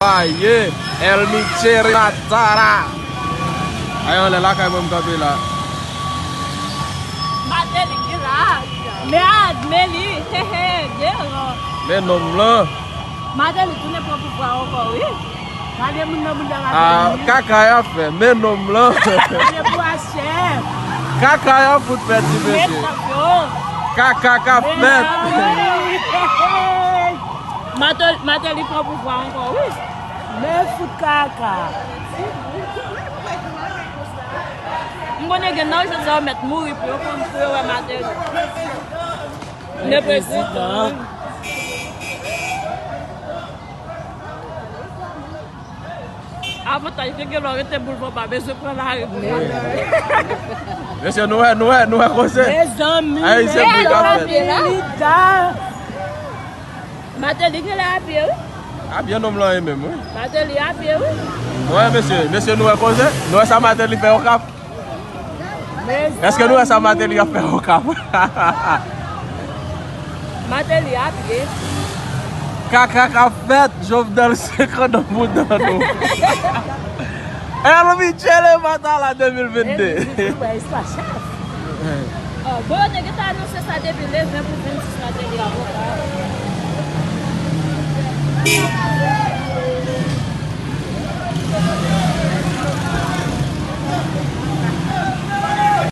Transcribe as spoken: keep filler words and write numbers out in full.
Aye, El Michele Matara. Ay, anlè lakay mwen m kanpe la. Martelly ki la. Mèd, men li, he, he, deran. Men nonm lan. Martelly tounen pran pouvwa ankò, wi. Gade moun nan bounda la. Ah, kaka y ap fè, men nonm lan. Gade pou achè. Kaka y ap fout fè ti mesye. Kaka k ap fèt. Martelly, Martelly pran pouvwa ankò, wi. Men fout kaka. M konnen gen nan jodi a yo mèt mouri pou yo konn pou yo wè Martelly. Le prezidan. Avantaj li gen lè w rete boulva w pa bezwen pran lari pou pran lari. Mesye, nou wè, nou wè, nou wè koze. Mezanmi, Ayisyen pou li ka fèt. Martelly gen lè a pye, wi. A byen nonm lan ye menm, wi. Martelly a pye, wi. Wè, mesye, mesye, nou wè koze. Nou wè sa Martelly fè Okap. Èske nou wè sa Martelly ap fè Okap? Martelly a pye. Kaka k ap fèt, Jovenel se kandan bouda nou. El Michele Matala de mil vennde. Bon, yo te gentan anonse sa depi le ven pou vennsis Martelly avoka.